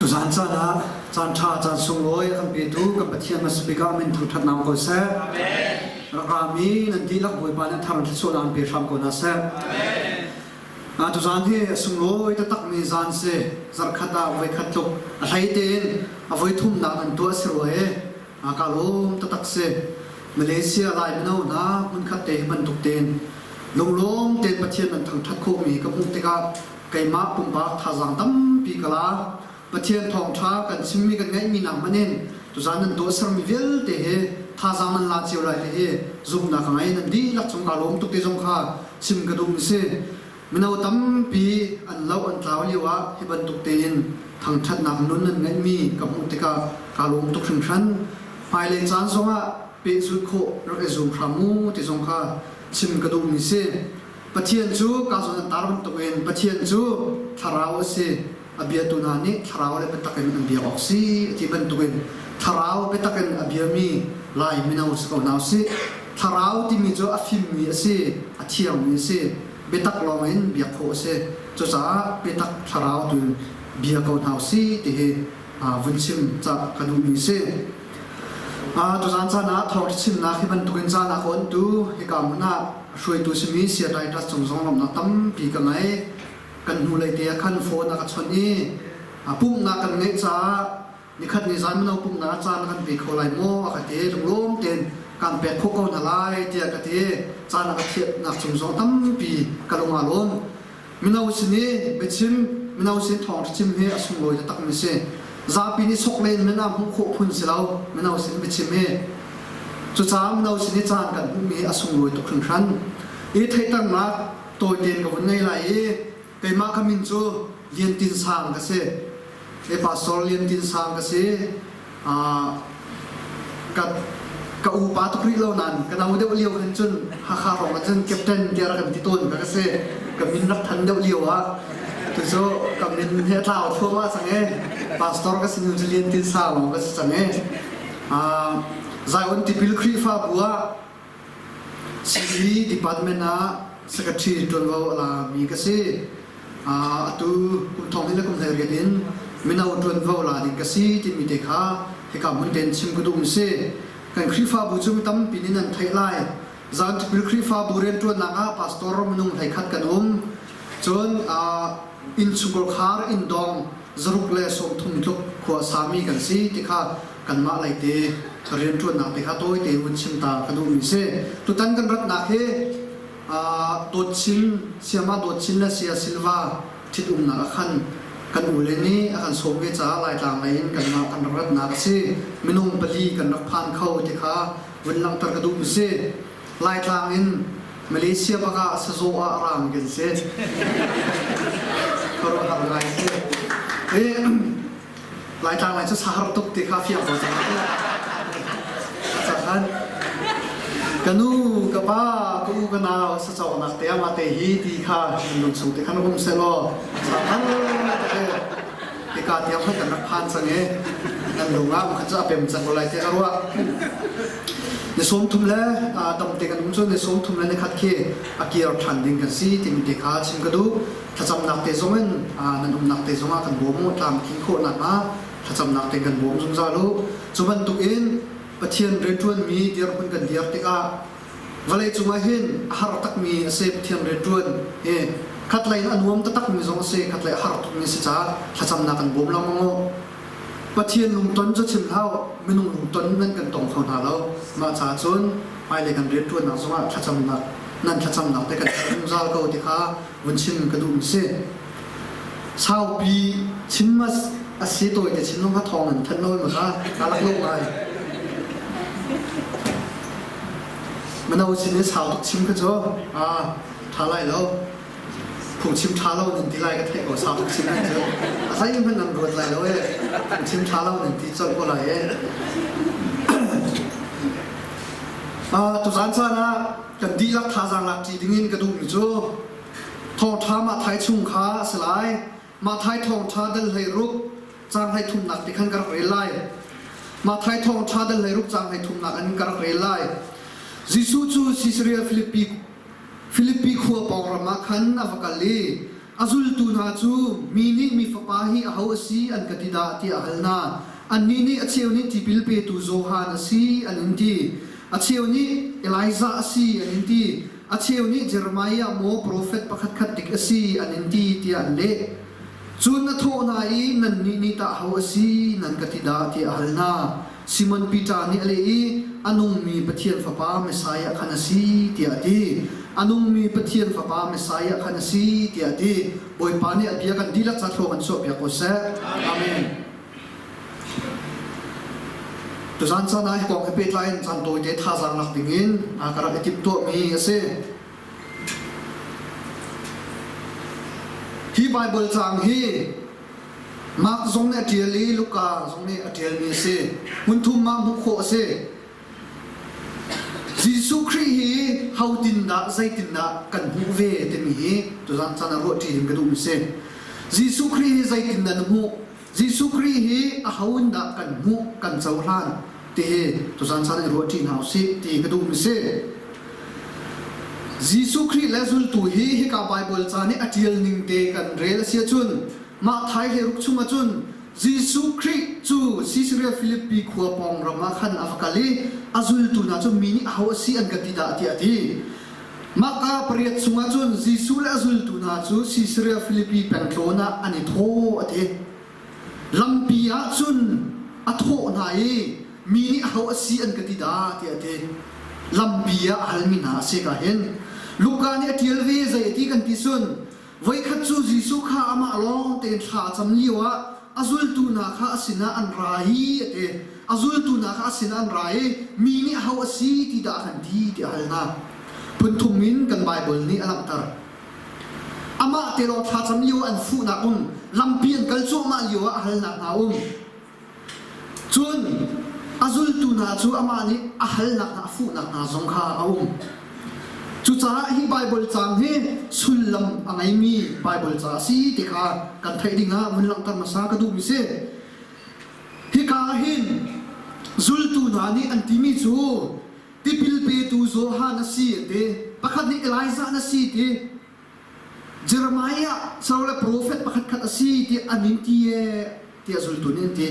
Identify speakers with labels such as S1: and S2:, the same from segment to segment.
S1: Tuzaan caan ah caan ṭha caan sunglawi a kan petu kan Pathian hmasabik ah min thangṭhatnak ko seh. Rak rami nan dihlak Bawipa nih thar in thluachuahnak an pe hram ko hna seh. Tuzaan hi a sunglawi taktakmi zaan si. Zarhkhat ah voikhat tluk a hlei tein a voithumnak nan tuah si rua i ka lawm taktak si. Malaysia Lai mino hna hmunkhat te hi bantuk tein lunglawm tein Pathian nan thangṭhat khawhmi ka hmuh tikah keimah pumpak thazaang tampi ka la. Pathian thawngṭha kan chimmi kan ngaihmi nak hmanh in tuzaan nan tuahsermi vialte hi thazaang nan la cio lai ti hi zumhnak ka ngei. Nan dihlak cung kaa lawm tuk ti zong kha chim ka duh mi si. Mino tampi an loh an tlau lio ah hi bantuk tein thangṭhatnak nun nan ngeihmi ka hmuh tikah kaa lawm tuk hringhran. Hmailei caan zongah pehzulh khawh rak i zuam hram mu ti zong kha chim ka duhmi si. Pathian cu ka zawn an tar bantukin Pathian cu thlarau a si. A biatu hna nih thlarau le biatak in an biak awk si a ti bantukin thlarau biatak in a biami Lai mino si ko hna usih. Thlarau timi cu a fimmi a si, a thiangmi a si. Biatak lawng in biak khawh a si. Cucaah biatak thlarau tu in bia ko hna usih ti hi vun chim ca ka duhmi a si. Tuzaan caan ah thawngṭha chimnak hi bantukin caan a ka onhtu hika hmun ah hruaitu simi Saya Titus cung zong lawmhnak tampi ka ngei. Kan hnulei te ah khan phone a ka chawnh i pumhnak kan ngeih caah nikhat ni zan mino pumhnak ah caan kan pe kho lai maw a ka ti. Lunglawm tein kan pek khawh ko hna lai tiah ka ti. Caan a ka thiahnak cung zong tampi ka lung aa lawm. Mino sin i biachim, mino sin thawngṭha chim hi a sunglawi taktakmi a si. Zapi nih sok len men ah hmuh khawh phun si lo, mino sin biachim hi. Cucaah mino sin i caan kan hmuhmi hi a sunglawi tuk hringhran. I theihternak tawi tein ka vun ngei lai i keimah ka min cu Lian Tin Sang ka si. Hi Pastor Lian Tin Sang ka si. Ka ka upa tuk rih lo nain ka no deuh lio khan cun Hakha hrawng ah cun captain tiah rak kan ti tawn ka ka si. Ka min rak than deuh lio ah cucu ka min he a tlau thluahmah cang i pastor ka si hnu cu Lian Tin Sang lawng ka si cang i Zion Tipil Khrihfabu ah CV department ah secretary ṭuanvo a lami ka si. Atu kum thong hnih le kum 18 in mino ṭuanvo la ding ka si timi te kha hika hmun tein chim ka duhmi si. Kan Khrihfabu cu mi tampi nih nan theih lai. Zan Tipil Khrihfabu rianṭuannak ah pastor minung 11 kan um. Cun innchungkhar khar inn dong zaruk le 30 tluk khua sami kan si ti kha kanmah lei te rianṭuannak te kha tawi tein vun chim ta ka duhmi si. Tutan kan ratnak hi Dawt Chin, Sayama Dawt Chin le Saya Silva ṭhitumnak ah khan kan ule nih a kan sawm ve caah Laitlang lei in kanmah kan rak ratnak a si. Minung pali kan rak phan kho ti kha vun langhter ka duhmi si. Laitlang in Malaysia bak ah sazaw ah a rami kan si. Khuaruahhar ngai si. Laitlang lai cu sahar tuk ti kha fiang ko cang. Cahan ka nu ka pa ka u ka nau sacawknak te ama te hi ti kha lung chung te khan um selaw sahar te hika tiang hoi kan rak phan cang i nan lung ah khan cu a pem cang ko lai te ka ruah. Ni 30 le dam te kan um cu ni 30 le ni khat khi a kir ṭhan ding kan si timi te kha chim ka duh. Thlacamnak te zong in nan umnak te zongah kan bawm u tlamtlin khawh nakhnga thlacamnak te kan bawm zungzal u. Cu bantuk in Pathian rianṭuanmi dirhmun kan dir tikah vawlei cungah hin a har takmi a si Pathian rianṭuan hi khatlei in a nuam taktakmi zong a si khatlei a har tukmi a si caah thlacamnak kan bawm lengmang u. Pathian lungton cu chim hau minung lungton nan kan tong kho hna lo. Mah caah cun hmailei kan rianṭuannak zongah thlacamnak nan thlacamnak te kan herh zungzal ko ti kha vun chim ka duh si. Saupi chim a si tawi te chin lung ha thawng nan thanh lo ma kha ka lak lo ngai. Mano sin i sau tuk chim kha cu a tha lai lo. Phungchim tha lo nan ti lai ka theih ko sau tuk chim nan cu. A sai hmanh nan ruat lai lo e. Phungchim tha lo nan ti colh ko lai e. Tuzaan caan ah kan dihlak thazaang lak ṭi dingin ka duhmi cu thawngṭha Matthai chung kha a si lai. Matthai thawngṭha dal 16 caang 33nak ti khan ka rak rel lai. Matthai thawngṭha dal 16 caang 33nak in ka rak rel lai. Jesuh cu Caesarea Philippi Philippi khua pawng ram ah khan a va kal i. A zultu hna cu mi nih mi fapa hi aho a si an ka ti dah tiah a hal hna. Annih nih a cheu nih tipil petu Johan a si an in ti. A cheu nih Elijah a si an in ti. A cheu nih Jeremiah maw profet pakhatkhat dik a si an in ti tiah an leh. Cun a thawh hna i nannih nih tah aho a si nan ka ti dah tiah a hal hna. Simon Peter nih a leh i a nungmi Pathian Fapa Messiah khan a si tiah a ti. A nungmi Pathian Fapa Messiah khan a si tiah a ti. Bawipa nih a bia kan dihlak ca thlua kan chuahpiak ko seh. Amen. Tuzan caan ah hi kong he pehtlai in caan tawite thazaang lak dingin ka rak i timhtuahmi a si. Hi Baibal caang hi Mark zong nih a ṭial i Luka zong nih a ṭialmi a si. Hmunthum ah hmuh khawh a si. Jesuh Khrih hi hotin dah zeitindah kan hmuh ve timi hi tuzan caan ah ruahṭi ding ka duhmi si. Jesuh Khrih hi zeitindah na hmuh? Jesuh Khrih hi aho in dah kan hmuh, kan cohlan ti hi tuzan caan ah i ruahṭi hna usih ti ka duhmi si. Jesuh Khrih le zultu hi hika Baibal ca nih a ṭial ning te kan rel a si ahcun mah thai hleiruk chung ahcun Jesuh Khrih cu Caesarea Philippi khua pawng ram ah khan a va kal i a zultu hna cu mi nih aho a si an ka ti dah tiah a ti. Mahka pariat chungah cun Jesuh le a zultu hna cu Caesarea Philippi pengtlawn ah an i thaw a ti. Lampi ah cun a thawh hna i mi nih aho a si an ka ti dah tiah a ti. Lampi ah a halmi hna a si ka hin. Luka nih a ṭial ve zei a ti kan ti cun voikhat cu Jesuh kha amah lawng tein thla a cam lio ah a zultu hna kha a sinah an ra i a ti. A zultu hna kha a sinah an ra i mi nih aho a si ti dah a kan ti tiah a hal hna. Phunthum in kan Baibal nih a langhter. Amah te lawng thlacam lio an fuhnak um, lampi an kal cuahmah lio ah a halnak hna um. Cun a zultu hna cu amah nih a halnak hna a fuhnak hna zong kha a um. Cucaah hi Baibal caang hi sullam a ngeimi Baibal ca a si ti kha kan theih ding ah vun langhter hmasa ka duhmi si. Hika ah hin zultu hna nih an timi cu tipil petu Johan a si an ti. Pakhat nih Elijah na si ti. Jeremiah le profet pakhat khat a si ti an in ti e tiah zultu nih an ti.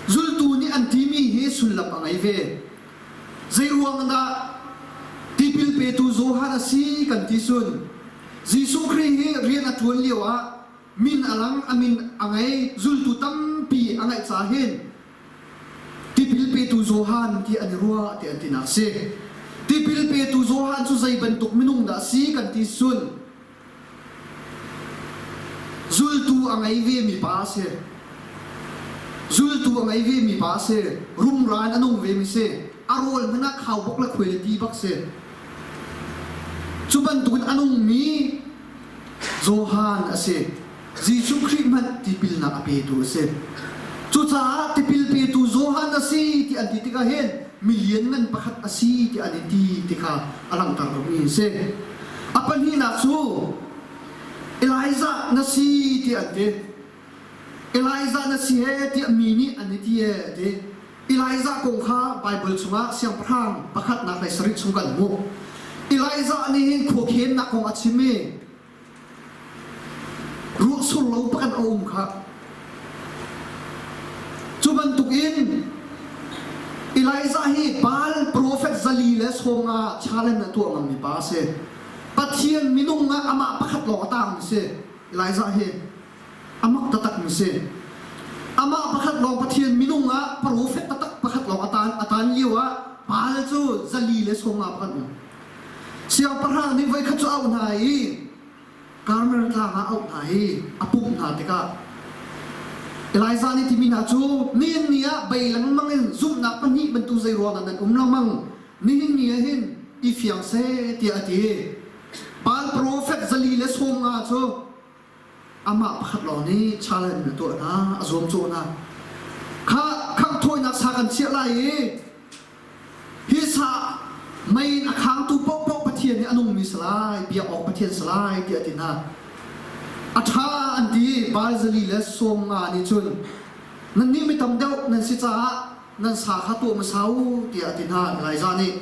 S1: Zultu nih an timi hi sullam a ngei ve. Zei ruang dah tipil petu Johan a si kan ti cun Jesuh Khrih hi rian a ṭuan lio ah min a lang a min a ngei zultu tampi a ngeih ca hin Tipil petu Johan ti an i ruah ti an tinak si. Tipil petu Johan cu zei bantuk minung dah si kan ti cun zultu a ngei ve mi pa a si. Zultu a ngei ve mi pa a si. Rumra in a nung ve mi si. A rawl hmanh ah khaubawk le khuai le ti bak si. Cu bantukin a nungmi Johan a si. Jesuh Khrih hmanh tipilnak a petu a si. Cucaah tipil petu Johan a si ti an ti tikah hin mi lianngan pakhat a si ti an i ti ti kha a langhter lomi a si. A pahnihnak cu Elijah na si ti an ti. Elijah na si he tiah mi nih an i ti e a ti. Elijah kong kha Baibal chungah siangpahrang pakhatnak le sarih chung kan hmuh. Elijah nih hin khuakhennak kong a chim i Ruahsur lo pakhat a um kha. Cu bantukin Elijah hi Baal profet zali le 50 challenge a tuah ngammi pa a si. Pathian minung ah amah pakhat lawng a tangmi si. Elijah hi a mak taktakmi si. Amah pakhat lawng Pathian minung ah profet taktak pakhat lawng a tan, a tan lio ah Baal cu zali le 50 pakhat um. Siangpahrang nih voikhat cu a auh hna i Karmel tlang ah a auh hna i a pumh hna tikah Elijah nih timi hna cu nihin ni ah bei lengmang in zumhnak pahnih bantuk zei ruangah nan um lengmang nihin ni ah hin i fiang seh tiah a ti. Baal profet zali le 50 cu amah pakhat lawng nih challenge a tuah hna a zuamcawh hna kha khangh thawinak sa kan chiah lai i hi sa mei in a khangtu paohpaoh Pathian hi a nungmi si lai biak awk Pathian si lai tiah a ti hna a ṭha an ti Baal zali le 50 nih cun nannih mi tam deuh nan si caah nan sa kha tuah hmasa u tiah a ti hna Elijah nih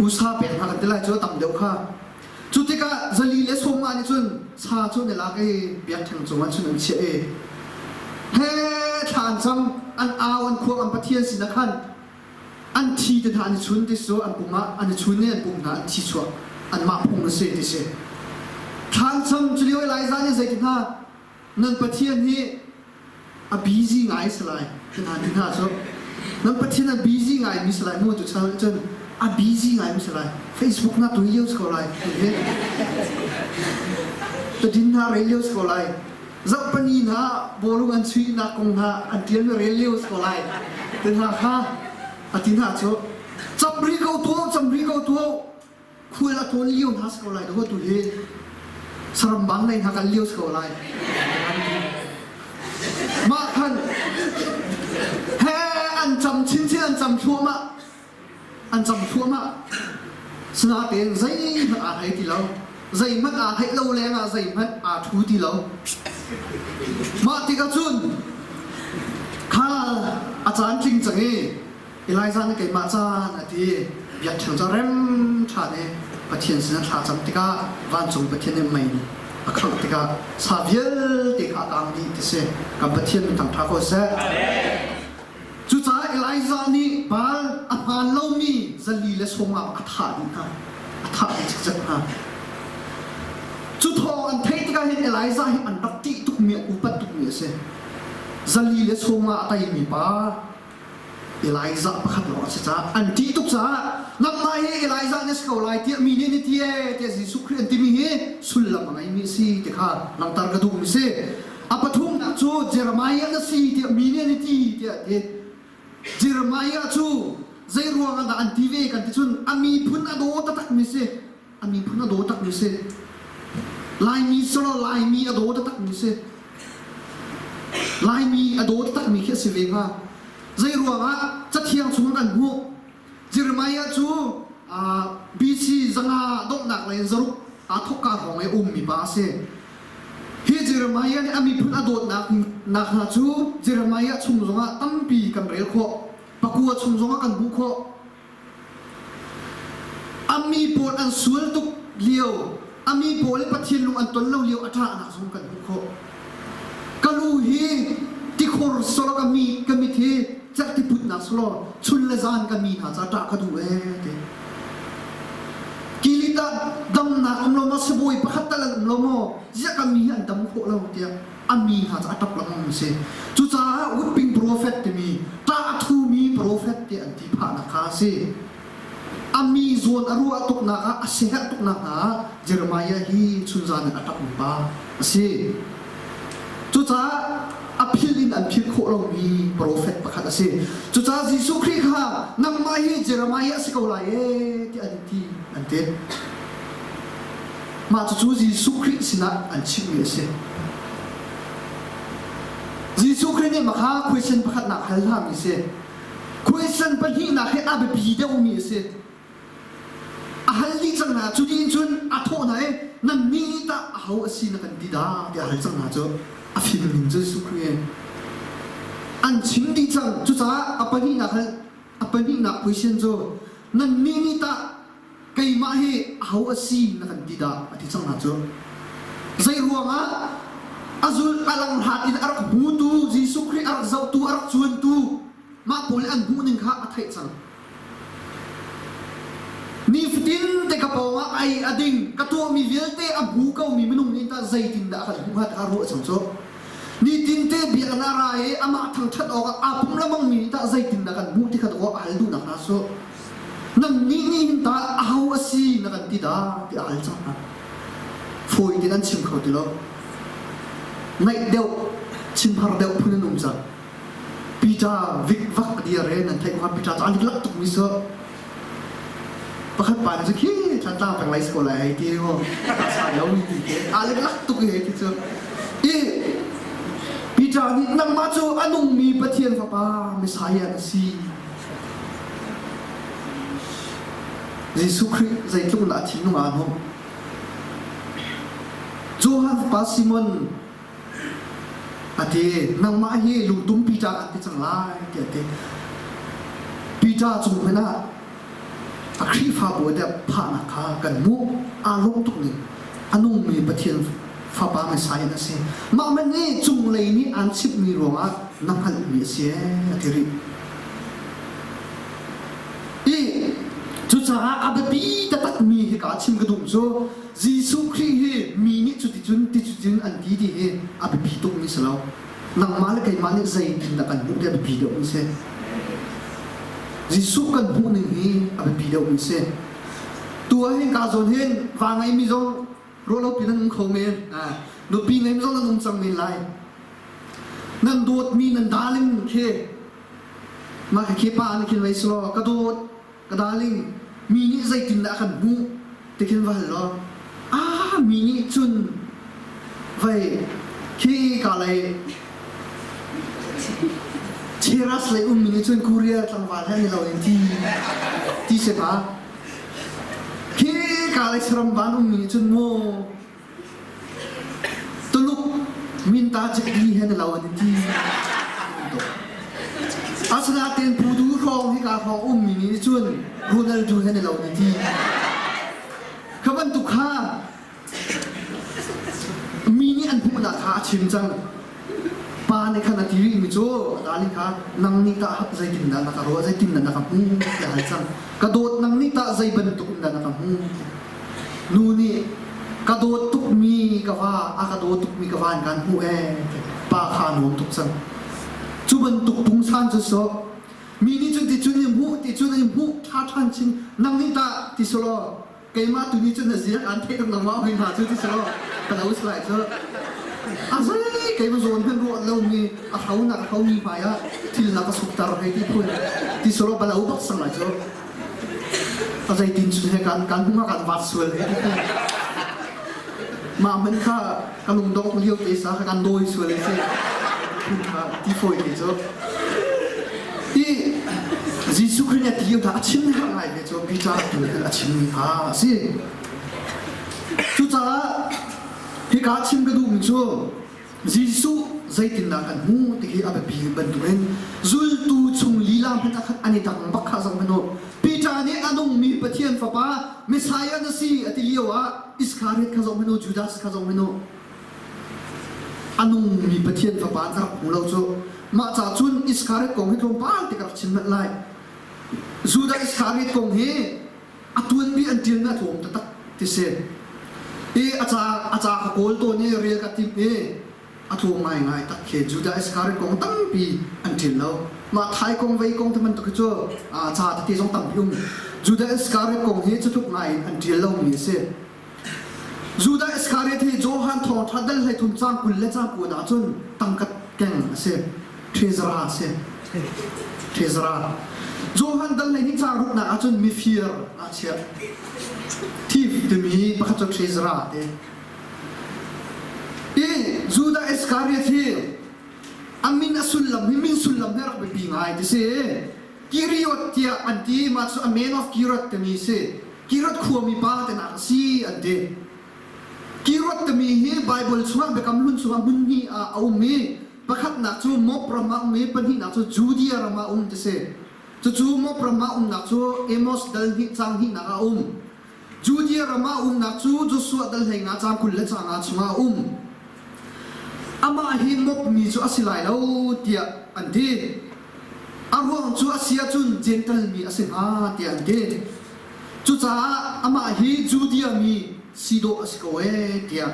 S1: usa pek hna kan ti lai cu a tam deuh kha. Cu tikah 450 nih cun sa cu an i lak i biakṭheng cungah cun an chiah i he thla an cam, an au, an khuang, an Pathian sinah khan an thi te hna an i chun ti cu an pum ah an i chun i an pum hna an thi chuah anmah phung a si ti si. Thla an cam cu lio Elijah nih zei ti hna nan Pathian hi a busy ngai si lai ti hna ti hna cu nan Pathian a busy ngai mi si lai mu tu chan cun a busy ngai mi si lai Facebook na tui lio si ko lai tadin hna rel lio si ko lai zarhpani hna bawlung an chuihnak kong hna an tial mi rel lio si ko lai ti hna kha a ti hna cu cam ri ko tuah cam ri ko tuah khual a tlawn lio hna si ko lai dawh tu hi saram bang lei hna kal lio si ko lai mah khan he an cam chinchin an cam thluahmah an cam thluahmah sinatein zeihmanh aa thei ti lo zeihmanh aa theih lo lengah zeihmanh aa thu ti lo mah tikah cun kha a caan tling cang i Elijah nih keimah caan a ti. Biakṭheng cu rem ṭhan i Pathian sin a thla cam tikah vancung Pathian nih mei nih a khangh tikah sa vialte kha a kang dih ti si. Kan Pathian min thangṭha ko seh. Cucaah Elijah nih Baal a hmaan lomi 450 a thah dih hna. A thah dih cikcek hna. Cu thawng an theih tikah hin Elijah hi an rak ṭih tukmi, an upat tukmi a si. 450 a teimi pa Elijah pakhat lawng a si caah an ṭih tuk caah nangmah hi Elijah na si ko lai tiah mi nih an i ti ee tiah Jesuh Khrih an timi hi sullam a ngeimi a si ti kha langhter ka duhmi a si. A pathumnak cu Jeremiah na si tiah mi nih an i ti tiah a ti. Jeremiah cu zei ruang ah dah an ti ve kan ti cun a miphun a daw taktakmi si. A miphun a daw takmi si. Laimi solo Laimi a daw taktakmi si. Laimi a daw taktakmi khi a si ve hnga. Zei ruangah Cathiang chung kan hmuh. Jeremiah cu BC 500 donghnak lei in zaruk aa thawkka hrawng i a ummi pa a si. Hi Jeremiah nih a miphun a dawtnak nak hna cu Jeremiah chung zongah tampi kan rel khawh. Pakua chung zongah kan hmuh khawh. A mi pawl an sual tuk lio, a mi pawl i Pathian lung an ton lo lio a ṭahnak zong kan hmuh khawh. Ka lu hi tikhor sawlaw ka mi ka mit hi cerhti putnak sawlaw chun le zan ka mi hna ca ṭah ka duh ee ti. Kilit ah damnak um lo maw sibawi pakhat tal an um lo maw ziah ka mi hi an dam khawh lo tiah a mi hna cu a ṭap lengmang a si. Cucaah weeping prophet timi ṭah a thumi prophet tiah an ti phahnak kha a si. A mi zawn a ruah tuknak ah a siaherh tuknak hna ah Jeremiah hi chunzan in a ṭapmi pa a si. Cucaah a philh in an philh khawh lomi profet pakhat a si. Cucaah Jesuh Khrih kha nangmah hi Jeremiah a si ko lai ee tiah an ti an ti. Mah cucu Jesuh Khrih sinah an chimhmi a si. Jesuh Khrih nih makha question pakhatnak hal hlami a si. Question pahnihnak hi a biapi deuhmi a si. A hal dih cang hna cu dih cun a thawh hna i nannih nih tah aho a si na kan ti dah tiah a hal cang hna cu a fim ning cu Jesuh Khrih an chim dih cang cucaah a pahnihnak hal a pahnihnak question cu nannih nih tah keimah hi aho a si na kan ti dah a ti cang hna cu zei ruangah a zul a langhlat in a rak hmutu Jesuh Khrih a rak zohtu a rak cuantu mah pawl an hmuh ning kha a theih cang nifatin te ka pawngah ai a ding ka tuahmi vialte a hmu komi minung nih tah zeitindah a kan hmuh hnga ti kha ruah cang cu nitin te biakinn ah ra i amah thangṭhat awkah aa pum lengmang mi nih tah zeitindah kan hmuh ti kha dawh a hal duhnak hna cu Nannih nih hin tah aho a si na kan ti dah tiah a hal cang hna. Fawi tein an chim kho ti lo. Ngaih deuh, chim har deuh phun an um cang. Peter vik vak a dir e nan theih kha Peter cu a liklak tukmi cu pakhat pa nih cu khi Thantlang peng lai si ko lai hei ti ngo a sa lo mi ti te a liklak tuk i hei ti cu i Peter nih nangmah cu a nungmi Pathian fapa Messiah na si Jesuh Khrih zeitluk in dah a thinlung aa nuamh. Johan fapa Simon a ti, nangmah hi lungtum Peter an ti cang lai tiah a ti. Peter cung hmanh ah. A Khrihfabu a deuh phahnak kha kan hmuh. Aa lawm tuk ning. A nungmi Pathian Fapa Messiah na si. Mah man nih cunglei nih aan chimhmi ruangah na hngalhmi a si ee, a ti rih. I cucaah a biapi taktakmi hika chim ka duh cu Jesuh Khrih hi mi nih cuticun ticun an ti ti hi a biapi tukmi si lo. Nangmah le keimah nih zeitindah kan hmuh ti a biapi deuhmi si. Jesuh kan hmuh ning hi a biapi deuhmi si. Tu ah hin ka zawn hin va ngeimi zong ruahlopi nan um kho men. Nupi ngeimi zong nan um cang men lai. Nan dawtmi nan darling khi mah khi pa nih khin vei si law ka dawt ka darling mi nih zeitindah a kan hmuh ti khin va hal law ah mi nih cun vei khi ka lei Cheras lei ummi nih cun Korea tlangval he ni lo in ti ti se pa khi ka lei saram van ummi nih cun mu Tuluk minta cikli he na lo an ti. Asinain Pudu hrawng hika hrawng ummi nih cun Ronaldo he na lo an ti. Kha bantuk kha mi nih an hmuhnak kha a chim cang. Pa nih khan a ti rihmi cu a kha nang nih tah zeitindah na ka ruah zeitindah na ka hmuh tiah hal cang. Ka dawt nang nih tah zei bantuk in dah na ka hmuh Nu nih ka dawt tukmi ka va a ka daw tukmi ka va in kan hmuh ee pa kha a nuam tuk cang. Cu bantuk pungsan cu so mi nih cun ti cun i hmuh ti cun i hmuh ṭha ṭhan chin nang nih tah ti selaw keimah tu nih cun na ziak an theih tuk nangmah hoi hna cu ti selaw ka lo si lai cu a zei keimah zawn hmanh ruah lomi a hro nak a hromi hmai ah thil na ka sukter hei ti phun ti selaw balo bak sang lai cu A zeitin cun he kan kan hung ah kan vat sual he ti mah hmanh kha ka lungdongh lio te sa kha kan dawi sual he si phun kha ti fawi te cu i Jesuh Khrih nih a ti kha a chim har ngai ve cu Peter tu nih a chimmi kha a si cucaah hika chim ka duhmi cu Jesuh zeitindah kan hmuh ti hi a biapi bantukin zultu chung lila hmanh ah khan an i dang bak kha zoh hmanh u. Peter nih a nungmi Pathian Fapa Messiah na si a ti lio ah Iskariot kha zoh hmanh u, Judas kha zoh hmanh u. A nungmi Pathian Fapa an rak hmu lo cu. Mah ca cun Iskariot kong hi tlawmpal te ka rak chim manh lai. Judas Iskariot kong hi a tuanbi an ṭialmi a tlawm taktak ti si. I a ca a ca ka kawl tawn i rel ka timh i a tlawm ngaingai tak khi Judah Iscariot kong tampi an ṭial lo. Mah Thai kong vei kong te bantuk hi cu ca tete zong tampi um. Judah Iscariot kong hi cutluk ngai in an ṭial lomi a si. Judah Iscariot hi Johan thawngṭha dal 13 caang 20 le caang 9 ah cun tangka keng a si. Treasurer a si. Treasurer. Johan dal 12 caang ruknak ah cun mifir aa chiah. Thief timi pakhat cu treasurer ti. I Judah Iscariot hi a min a sullam hi min sullam hi rak biapi ngai ti si. Kiriot tiah an ti mah cu a man of Kiriot timi si. Kiriot khuami pa tenak a si an ti. Kiriot timi hi Bible chungah Biakam Hlun chungah hmun hnih ah a um i pakhatnak cu Moab ram ah um i pahnihnak cu Judea ram ah um ti si. Cucu Moab ram ah umnak cu Amos dal hnih caang hnihnak ah a um. Judea ram ah umnak cu Joshua dal 15 caang 20 le caang nga chungah a um. Amah hi Moab mi cu a si lai lo tiah an ti. A ruang cu a si ahcun Jentail mi a si hnga tiah an ti. Cucaah amah hi Judea mi si dawh a si ko ee tiah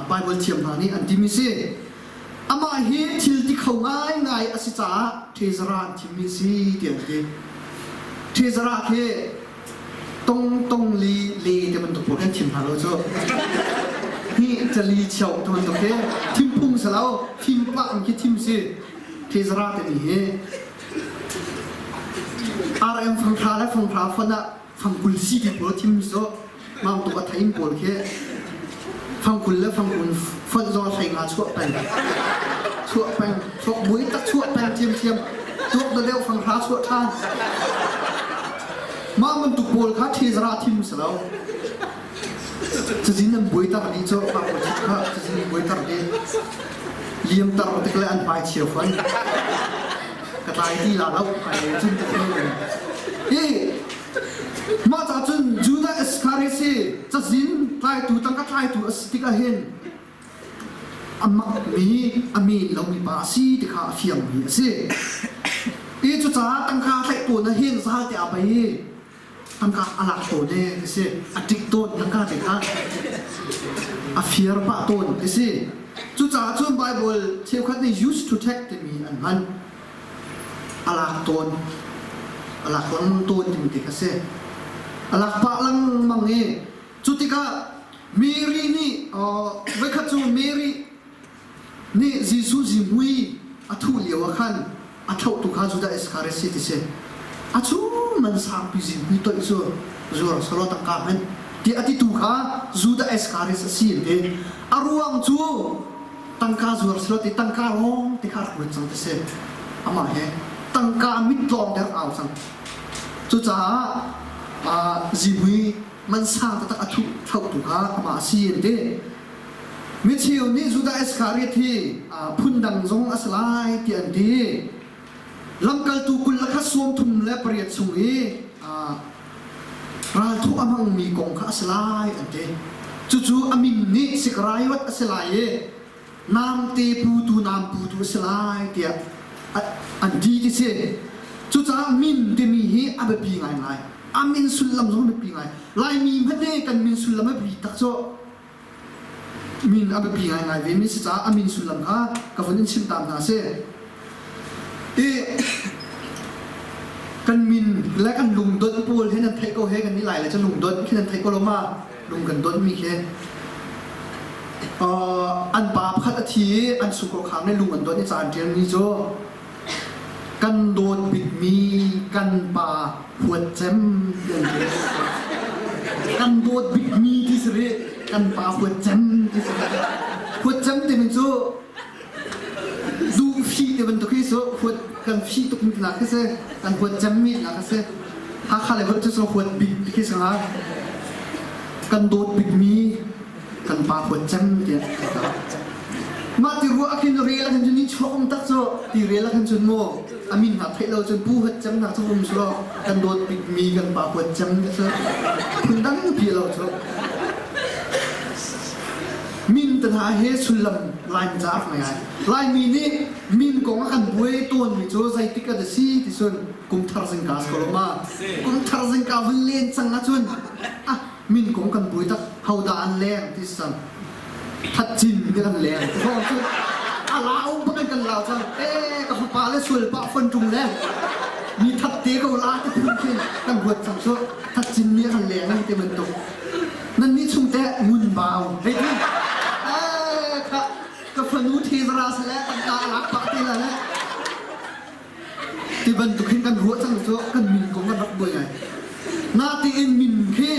S1: Baibal thiam hna nih an timi si. Amah hi thil ti kho ngaingai a si caah Ṭhezara an thimmi a si tiah an ti. Ṭhezara khi tong tong li le te bantuk pawl kan thim hna lo cu. Hi cali cheu te bantuk khi thim phung si lo, thim pah in khi thim si. Ṭhezara timi hi RM fanghra le fanghra fon ah fangkul si ti pawl thim cu mam tuk a thein pawl khi fangkul le fangkul fonh zong hlei nga chuah peng chuah peng chuak mui tak chuah peng thiam thiam tuak da deuh fanghra chuah ṭhan mah bantuk pawl kha ṭhezara thim si lo cazin an buai tar dih cu mah pawl kha cazin buai tar dih liam tar tik le an hmai chia fon ka tlai ti la lo hmai cun ti hi. Mah ca cun Judah Iskariot hi cazin tlaitu tangka tlaitu a si tikah hin a makmi a men lomi pa a si ti kha a fiangmi a si. I cucaah tangka tlaih tawn ah hin zal te aa bei i tangka a lak tawn e ti si. A ṭik tawn tangka te kha a fiar pah tawn ti si. Cucaah cun Bible cheukhat nih used to take timi an hman. A lak tawn. A lak lengmang tawn timi te kha si. A lak pah lengmang i Cu tikah Mary nih voikhat cu Mary nih Jesuh zihmui a thuh lio ah khan a thlauhtu kha Judah Iskariot si ti si. A cu man sangpi zihmui toih cu zuar selaw tangka hmanh tiah a titu kha Judah Iskariot a si an ti. A ruang cu tangka zuar selaw ti tangka lawng ti kha rak ruat cang ti si. Amah he tangka mit lawng te rak au cang. Cucaah zihmui man sang taktak a thuh thlauhtu kha amah a si an ti. Micheu nih Judah Iskariot hi phundang zong a si lai tiah an ti. Lamkaltu 20 le khat 38 chung i ralthawh a hmangmi kong kha a si lai an ti. Cucu a min nih Sikraiot a si lai i namte putu nam putu a si lai tiah an ti ti si. Cucaah min timi hi a biapi ngaingai. A min sullam zong a biapi ngai. Laimi hmanh nih kan min sullam a biapi tak cu min a biapi ngaingai ve mi si caah a min sullam kha ka vun in chim ta hna si. I kan min le kan lungdonh pawl he nan theih ko he kan nih lai le cu lungdonh khi nan theih ko lo ma lung kan donh mi khi an pa pakhat a thi i an sungkaw khang nih lung an donh i ca an ṭial mi cu kan dawt bikmi kan pa huat cem ti an ti. Kan dawt bikmi ti si rih kan pa huat cem ti si rih. Huat cem timi cu duh fi ti bantuk hi cu huat kan fi tuk mi nak khi si kan huat cem mi nak khi si. Hakha le holh cu cu huat bik ti khi si hnga. Kan dawt bikmi kan pa huat cem tiah mah ti ruah ah khin rel ah khin cun ni chuak um tak cu ti rel ah khin cun mu a min hna theih lo cun pu huat cem hna cu um sulaw kan dawt bikmi kan pa huat cem te cu phun dang pi lo cu min te hna he sullam laimi ca rak ngai ai laimi nih min kong ah kan buai tawn mi cu zeitik a si ti cun kumthar zingka si ko lo ma kumthar zingka vun len cang ahcun ah min kong kan buai tak hodah an leng ti sang that cin ti kan leng ti thawng cu a lau bak in kan lau cang e ka fapa le sual pah fon ṭung le mi that te ko la ti phun khin kan ruat cang cu that cin nih kan leng ti bantuk nan nih chung te ngun bau hei ti e kha ka fanu thi zara sale tangka lak pah te la le Ti bantuk hin kan ruah cang cu kan min kong kan rak buai ngai. Natein min khi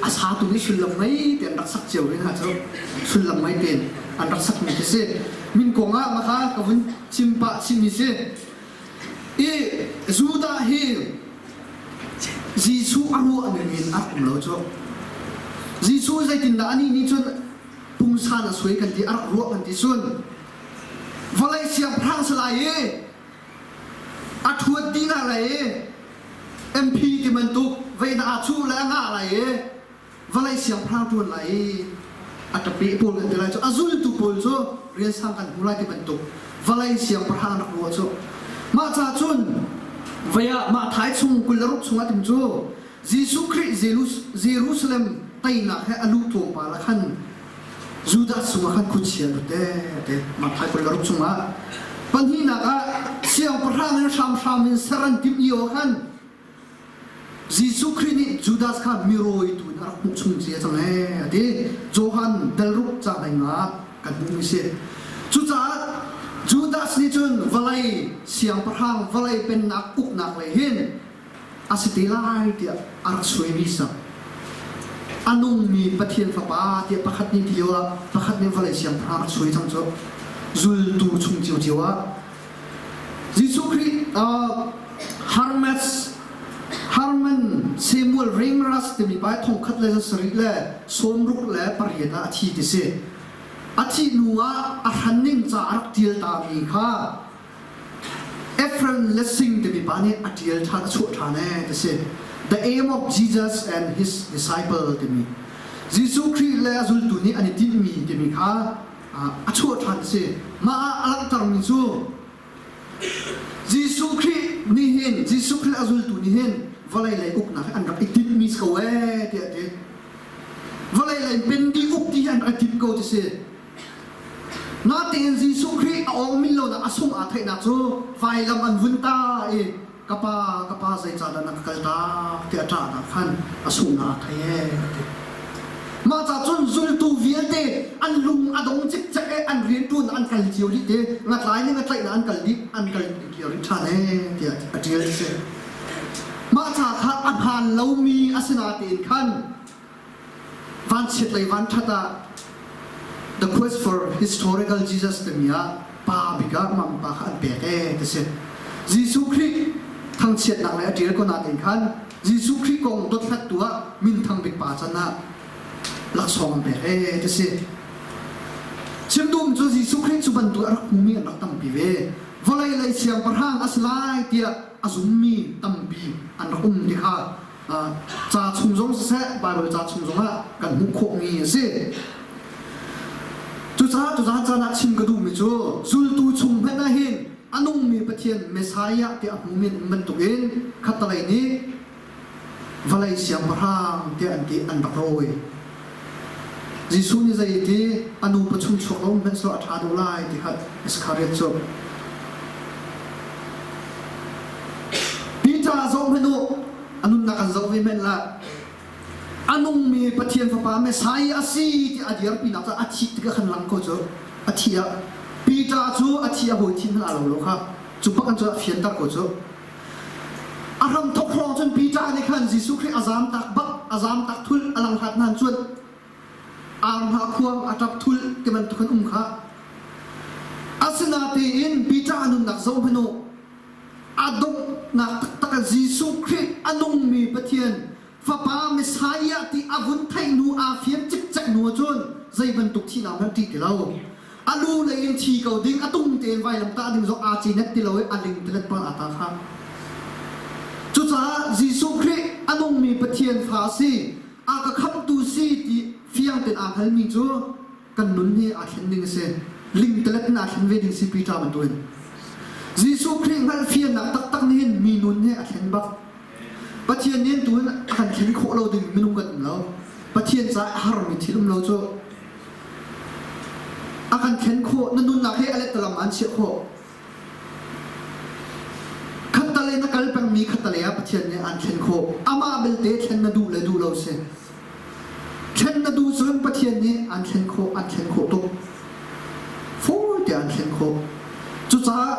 S1: a satu nih sullam ngei te an rak sak cio ve hna cu sullam ngei tein an rak sakmi khi si. Min kong ah maka ka vun chim pah chimmi si. I Judah hi Jesuh a ruah ning in a um lo cu. Jesuh zeitindah anih nih cun pungsan a suai kan ti a rak ruah kan ti cun Vawlei siangpahrang si lai i a ṭhuat dih hna lai i MP ti bantuk vei na aa chuh le a ngah lai i vawlei siangpahrang ṭuan lai i a ṭape pawl kan ti lai cu a zultu pawl cu rian sang kan hmu lai ti bantuk vawlei siangpahrang rak ruah cu mah ca cun vei ah mah thai chung 26 chungah tim cu Jesuh Khrih Jerusalem teinak he a luh tlawmpal ah khan Judas chungah khan khuachia lut te Matthai 26 chungah pahnihnak ah siangpahrang in hramhram in ser an timh lio ah khan Jesuh Khrih nih Judas kha mirawitu in a rak hmuh chung cia cang ee a ti. Johan dalruk ca hleinga kan hmuhmi si. Cucaah Judas nih cun vawlei siangpahrang vawlei pennak uknak lei hin a si te lai tiah a rak suaimi sak. A nungmi Pathian Fapa tiah pakhat nih ti lio ah pakhat nih vawlei siangpahrang rak suai cang cu zultu chung ciocio ah Jesuh Khrih Hermes Herman Samuel Ringras timi pa thongkhat le sarih le sawmruk le pariat ah a thi ti si. A thih hnu ah a hran ning ca a rak tial tami kha Ephraim le Sing timi pa nih a ṭial ṭhan, a chuah ṭhan ee ti si. The aim of Jesus and his disciple timi Jesuh Khrih le a zultu nih an i tinhmi timi kha a chuah ṭhan a si. Mah ah a langhtermi cu Jesuh Khrih nih hin Jesuh Khrih a zultu nih hin vawlei lei uknak hi an rak i tinhmi si ko ee tiah a ti. Vawlei lei pen dih uk ti hi an rak i timh ko ti si. Natein Jesuh Khrih a awngmin lonak a sung aa theihnak cu vailam an vun ta i ka pa ka pa zeicahdah na ka kaltak tiah a ṭahnak khan a sunghnak aa thei ee a ti. Mah ca cun zultu vialte an lung a dong cikcek i an rianṭuan an kal cio dih te ngatlai nih ngatlaihnak an kal dih an kal kir rih ṭhan ee tiah a ṭial a si. Mah ca kha a hmaan lomi a si natein khan Vanchiat lei vanṭhat ah The Quest for Historical Jesus timi ah pa bik ah mam pa kha an pek ee ti si. Jesuh Khrih thangchiatnak lei a ṭial ko natein khan Jesuh Khrih kong dothlattu ah minthang bik pa can ah laksawng an pek ee ti si. Chim duhmi cu Jesuh Khrih cu bantuk a rak hmumi an rak tampi ve. Vawlei lei siangpahrang a si lai tiah a zummi tampi an rak um ti kha ca chung zong siseh Baibal ca chung zongah kan hmuh khawhmi a si. Cucaah tuzaan caan ah chim ka duhmi cu zultu chung hmanh ah hin a nungmi Pathian Messiah tiah a hmumi an um bantukin khattalei nih vawlei siangpahrang tiah an ti an rak rawi. Jesuh nih zei ti a nu pachung chuak lo hmanh seh a ṭha deuh lai ti kha Iskariot cu Peter zoh hmanh u a nunnak an zoh ve hmanh la a nungmi Pathian fapa Messiah a si ti a dirpinak cu a thih tikah khan lang ko cu a thi ah Peter cu a thi a hawi thi hmanh aa lo lo kha cu bak an cu a fianter ko cu A hramthok hrawng cun Peter nih khan Jesuh Khrih a zamtak bak, a zamtak thul, a langhlat nain cun ar hna khuang a ṭap thul ti bantuk an um kha. Asinatein Peter a nunnak zoh hmanh u, a donghnak taktak ah Jesuh Khrih a nungmi Pathian Fapa Messiah ti a vun theih hnu aa fian cikcek hnu ahcun zei bantuk thihnak hmanh ṭih ti lo. A lu lei in thi ko ding, a tung tein vailam tah ding zong aa cinet ti lo i a ling tilet bang aa tah kha. Cucaah Jesuh Khrih a nungmi Pathian fa a si, a ka khamhtu si ti fiang tein aa hngalmi cu kan nun hi aa thlen ding a si. Lingtalet in aa thlen ve ding si Peter bantukin. Jesuh Khrih hngalhfiannak taktak nih hin mi nun hi a thlen bak. Pathian nih tu in a kan thlen khawh lo ding minung kan um lo. Pathian caah a harmi thil um lo cu. A kan thlen khawh, na nunnak hi a lettalam an chiah khawh. Khattalei na kal pengmi khattalei ah Pathian nih an thlen khawh. Amah belte thlen na duh le duh lo si. Thlen na duh cun Pathian nih an thlen khawh, an thlen khawh tuk. Fawi te an thlen khawh. Cucaah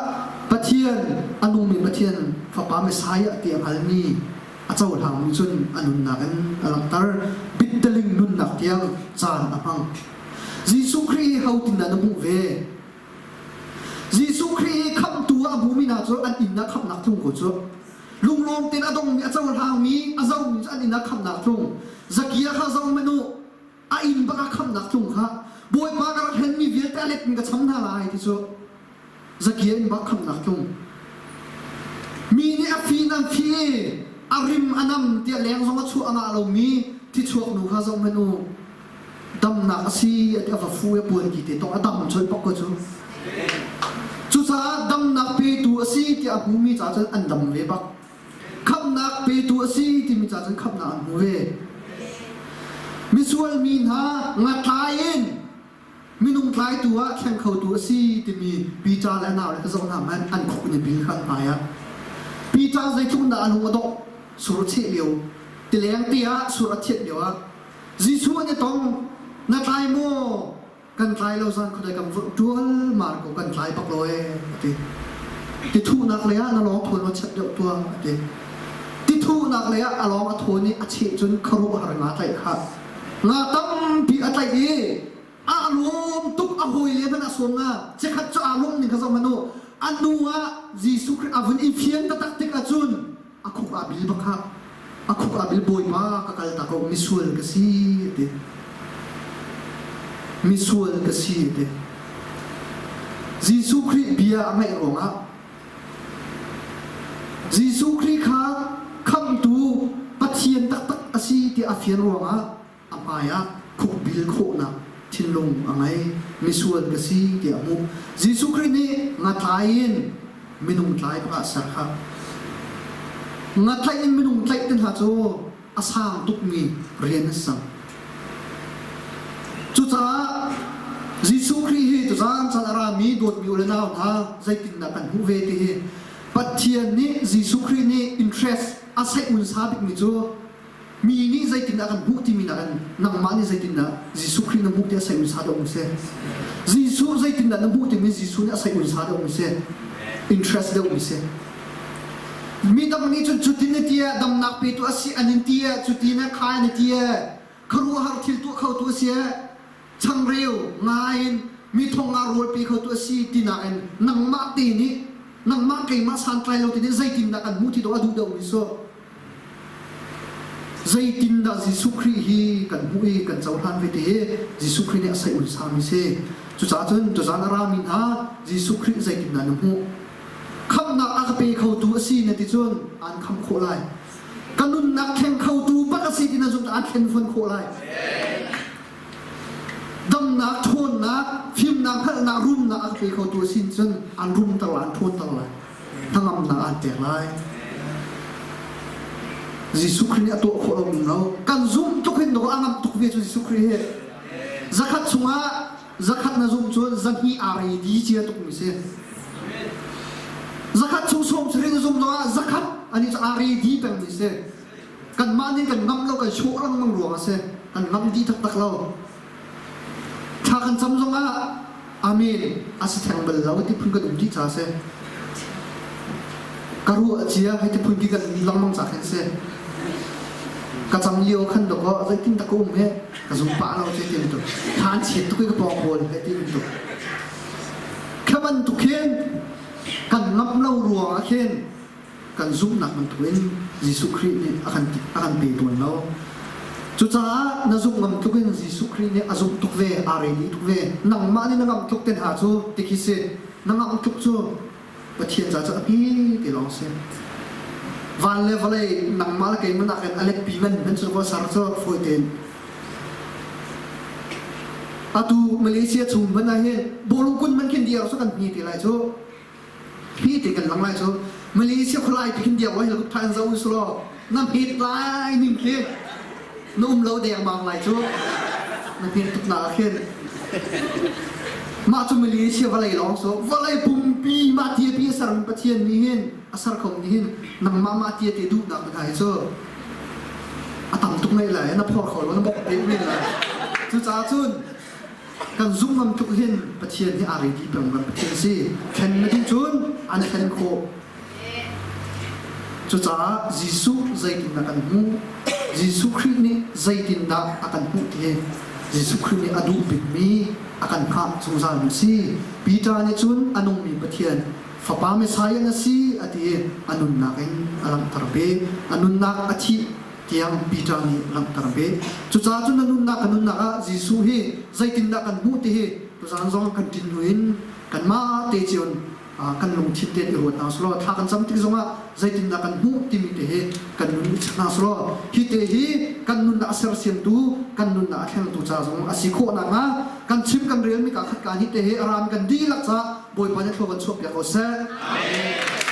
S1: Pathian, a nungmi Pathian Fapa Messiah ti a hngalmi a cohlangmi cun a nunnak in a langhter. Bitteling nunnak tiang caan a hmang. Jesuh Khrih hi hotin dah na hmuh ve? Jesuh Khrih hi khamhtu ah a hmumi hna cu an inn ah khamhnak tlung ko cu. Lunglawm tein a dongmi, a cohlangmi, a zohmi cu an inn ah khamhnak tlung. Zakia kha zoh hmanh u, a inn bak ah khamhnak tlung kha. Bawipa ka rak hlenmi vialte a let in ka cham hna lai ti cu. Zakia inn bak khamhnak tlung. Mi nih a fi nan fi i a rim a nam tiah leng zong a chuah a ngah lomi thichuak nu kha zoh hmanh u. Damnak a si a ti a va fu i a puanki te tong a dam choi pak ko cu. Cucaah damnak petu a si tiah a hmumi caah cun an dam ve bak. Khamhnak petu a si timi caah cun khamhnak an hmu ve. Misual mi hna ngatlai in minung tlaitu ah thleng khotu a si timi Peter le a nau le ka zoh hna hmanh an khuk in a bil kha an hmai ah. Peter zeitluk in dah a lung a dongh sur a cheh lio tileng te ah sur a thianh lio ah Jesuh an i tong na tlai maw kan tlai lo zan khuadei kan vurh ṭual mar ko kan tlai bak lo ee a ti. Tithuhnak lei ah na lawng thawn ma chet deuh tuah a ti. Tithuhnak lei ah a lawng a thawn i a cheh cun khuaruahhar nga tlaih kha nga tampi a tlaih i a lawm tuk a hawi le hmanh a sawm nga chikkhat cu aa lawm ning kha zoh hmanh u a nu ah Jesuh Khrih a vun i fian taktak tik ahcun a khuk aa bil bak ha a khuk aa bil bawipa ka kal ta ko misual ka si ti misual ka si ti Jesuh Khrih bia a ngaih ruangah Jesuh Khrih kha khamhtu Pathian. Pathian taktak a si ti a fian ruangah a hmaiah khukbil khawhnak thinlung a ngei. Misual ka si tiah a hmuh. Jesuh Khrih nih ngatlai in minung tlai bak ah a ser kha. Ngatlaih in minung tlaih te hna cu a sang tukmi rian a si cang. Cucaah Jesuh Khrih hi tuzaan caan a rami dawtmi u le nau hna zeitindah kan hmuh ve ti hi Pathian nih Jesuh Khrih nih interest a saih unsa bikmi cu mi nih zeitindah kan hmuh timi nakin nangmah nih zeitindah Jesuh Khrih na hmuh ti a saih unsa deuh mu si. Jesuh zeitindah na hmuh timi Jesuh nih a saih unsa deuh mu si. Interest deuh mi si. Midang nih cun cutin na ti ah damnak petu a si an in ti ah cutin ah khai na ti ah khuaruahhar thil tuah khotu a si ah changreu nga in mi thong nga rawl pe khotu a si tinak in nangmah te nih nangmah keimah santlai lo ti nih zeitindah kan hmuh ti dawh a duh deuh mi so Zeitindah Jesuh Khrih hi kan hmuh i kan cohlan ve ti hi Jesuh Khrih nih a saih unsami si. Cucaah cun tuzaan a rami hna Jesuh Khrih zeitindah na hmuh? Khamhnak a ka pe khotu a si na ti cun aan khamh khawh lai. Ka nunnak thleng khotu bak a si ti na zumh aan thlen fawn khawh lai. Damnak, ṭhawnnak, fimnak, hngalhnak, rumnak a ka pe khotu a si cun aan rumter lai, aan ṭhawnter lai. Hnangamnak aan pek lai. Jesuh Khrih nih a tuah khawh lomi lo. Kan zumh tuk hin dawh a ngamh tuk ve cu Jesuh Khrih hi. Zakhat chungah zakhat na zumh cun zahnih aa ready cia tukmi si. Zakhat chung sawm sarih na zumh zongah zakhat ani cu aa ready pengmi si. Kanmah nih kan ngamh lo kan sawh lengmang ruang a si. Kan ngamh dih taktak lo. Thla kan cam zongah Amen a si theng bal lo ti phun kan um dih ca a si. Ka ruah cia hei ti phun ki kan lengmang ca khin si. Ka cam lio khan dawkaw zeitin dah ka um he ka zum pah lo ce ti tuk. Thla an chiat tuk i ka pawng pawl hei ti tuk. Kha bantuk khin kan ngamh lo ruangah khin kan zumhnak bantukin Jesuh Khrih nih a kan a kan pe tawn lo. Cucaah na zumh ngam tluk in Jesuh Khrih nih a zumh tuk ve, aa ready tuk ve. Nangmah nih na ngamh tluk te hna cu ti khi si. Na ngamh tluk cu Pathian ca cu a hme te lawng si. Van le vawlei nangmah le keimah nakin a letpi man hmanh cu sar cu fawi tein. Atu Malaysia chung hmanh ah hin bawlung kun hmanh khin diar cu kan hmi te lai cu. Hi te kan lang lai cu Malaysia khualai ti khin diak wa helicopter in zo u law na hmet lai ning khi na um lo dengmang lai cu na hmet tuk na khin mah cu Malaysia vawlei lawng so vawlei pumpi mah tia pi a ser Pathian nih hin a ser kho nih hin nangmah mah tia te duhnak na hi cu a tam tuk mei lai na phor kho lo na bok te men lai cucaah cun Kan zumh ngam tluk hin Pathian hi aa ready peng kan Pathian si. Thlen na duh cun an thlen khawh. Cucaah Jesuh zeitindah kan hmuh? Jesuh Khrih nih zeitindah a kan hmuh ti hi Jesuh Khrih nih a duh bikmi a kan hngah zungzalmi si. Peter nih cun a nungmi Pathian Fapa Messiah na si a ti i a nunnak in a langhter ve. A nunnak a thih tiang Peter nih langhter ve. Cucaah cun na nunnak ka nunnak ah Jesuh hi zeitindah kan hmuh ti hi tuzaan zong kan ṭin hnu in kanmah te cio in kan lungthin tein i ruat hna selaw thla kan cam tik zongah zeitindah kan hmuh timi te hi kan nun i check hna selaw hi te hi kan nunnak a sersiamtu kan nunnak a thlengtu ca zong a si khawh nakhnga kan chim kan relmi ka khat ka hi te hi a ram kan dihlak ca Bawipa nih thlua kan chuahpiak ko seh. Amen.